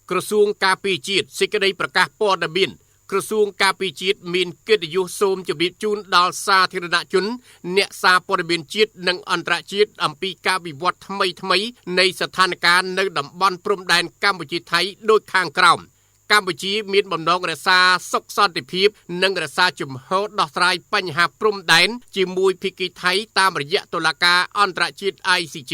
ក្រសួងការពារជាតិសេចក្តីប្រកាសព័ត៌មានក្រសួងការពារជាតិមានកិត្តិយសសូមជម្រាបជូនដល់សាធារណជនអ្នកសារព័ត៌មានជាតិនិងអន្តរជាតិអំពីការវិវត្តថ្មីថ្មីនៃស្ថានភាពនៅតំបន់ព្រំដែនកម្ពុជាថៃដូចខាងក្រោម។ កម្ពុជាមានបំណងរក្សាសុខសន្តិភាពនិងរក្សាជំហរដោះស្រាយបញ្ហាព្រំដែនជាមួយភាគីថៃតាមរយៈតុលាការអន្តរជាតិ ICJ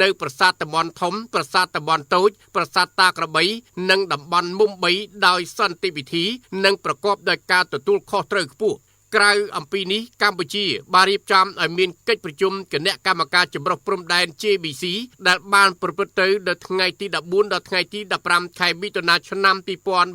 នៅប្រាសាទតំបន់ធំប្រាសាទតំបន់តូចប្រាសាទតាក្របីនិងតំបន់មុំ3ដោយសន្តិវិធីនិងប្រកបដោយការទទួលខុសត្រូវខ្ពស់។ ក្រៅអំពីនេះកម្ពុជាបានរៀបចំឲ្យមានកិច្ចប្រជុំគណៈកម្មការចម្រុះព្រំដែន JBC ដែលបានប្រព្រឹត្តទៅនៅថ្ងៃទី14ដល់ថ្ងៃទី15ខែមិថុនាឆ្នាំ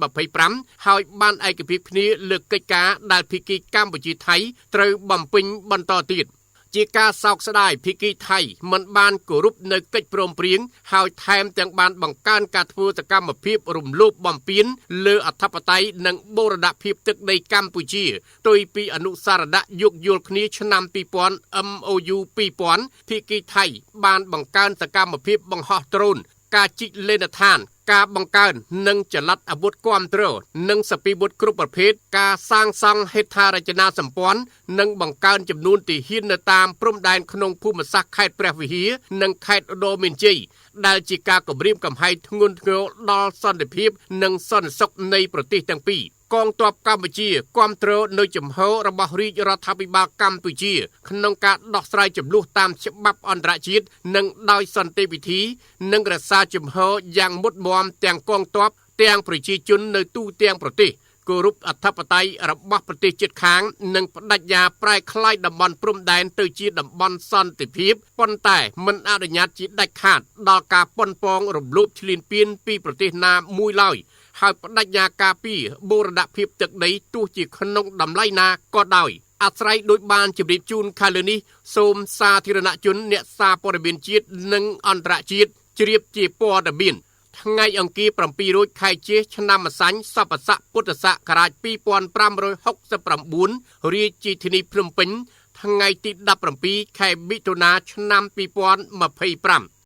2025ហើយបានឯកភាពគ្នាលើកិច្ចការដែលភាគីកម្ពុជាថៃត្រូវបំពេញបន្តទៀត។ ជាការសោកស្ដាយភាគីថៃមិនបានគោរពនៅកិច្ចព្រមព្រៀងហើយថែមទាំងបានបង្កើនការធ្វើសកម្មភាពរំលោភបំពានលើអធិបតេយ្យនិងបូរណភាពទឹកដីកម្ពុជាផ្ទុយពីអនុសារណៈយោគយល់គ្នាឆ្នាំ2000 MOU 2000ភាគីថៃបានបង្កើនសកម្មភាពបង្ហោះដ្រូនការជីកលេណដ្ឋានការបង្កើននិងចល័តអាវុធគាំទ្រនិងសព្វាវុធគ្រប់ប្រភេទការសាងសង់ហេដ្ឋារចនាសម្ព័ន្ធនិងបង្កើនចំនួនទាហាននៅតាមព្រំដែនក្នុងភូមិសាស្ត្រខេត្តព្រះវិហារនិងខេត្តឧត្តរមានជ័យដែលជាការគំរាមកំហែងធ្ងន់ធ្ងរដល់សន្តិភាពនិងសន្តិសុខនៃប្រទេសទាំងពីរ។ កងទ័ពកម្ពុជាគាំទ្រនៅជំហររបស់រាជរដ្ឋាភិបាលកម្ពុជាក្នុងការដោះស្រាយចំនួនតាមច្បាប់អន្តរជាតិនិងដោយសន្តិវិធីនិងរក្សាជំហរយ៉ាងមុតមមទាំងកងទ័ពទាំងប្រជាជននៅទូទាំងប្រទេសគោរពអធិបតេយ្យរបស់ប្រទេសជិតខាងនិងបដិញ្ញាប្រែក្លាយតំបន់ព្រំដែនទៅជាតំបន់សន្តិភាពប៉ុន្តែមិនអនុញ្ញាតជាដាច់ខាតដល់ការប៉ុនប៉ងរំលោភឈ្លានពានពីប្រទេសណាមួយឡើយហើយបដិញ្ញាការពារបូរណភាពទឹកដីទោះជាក្នុងតម្លៃណាក៏ដោយ។ អាស្រ័យដោយបានជម្រាបជូនខាងលើនេះសូមសាធារណជនអ្នកសារព័ត៌មានជាតិនិងអន្តរជាតិជ្រាបជាព័ត៌មានថ្ងៃអង្គារ7រោចខែជេសឆ្នាំម្សាញ់សពស័កពុទ្ធសករាជ2569រាជធានីភ្នំពេញថ្ងៃទី17ខែមិថុនាឆ្នាំ2025។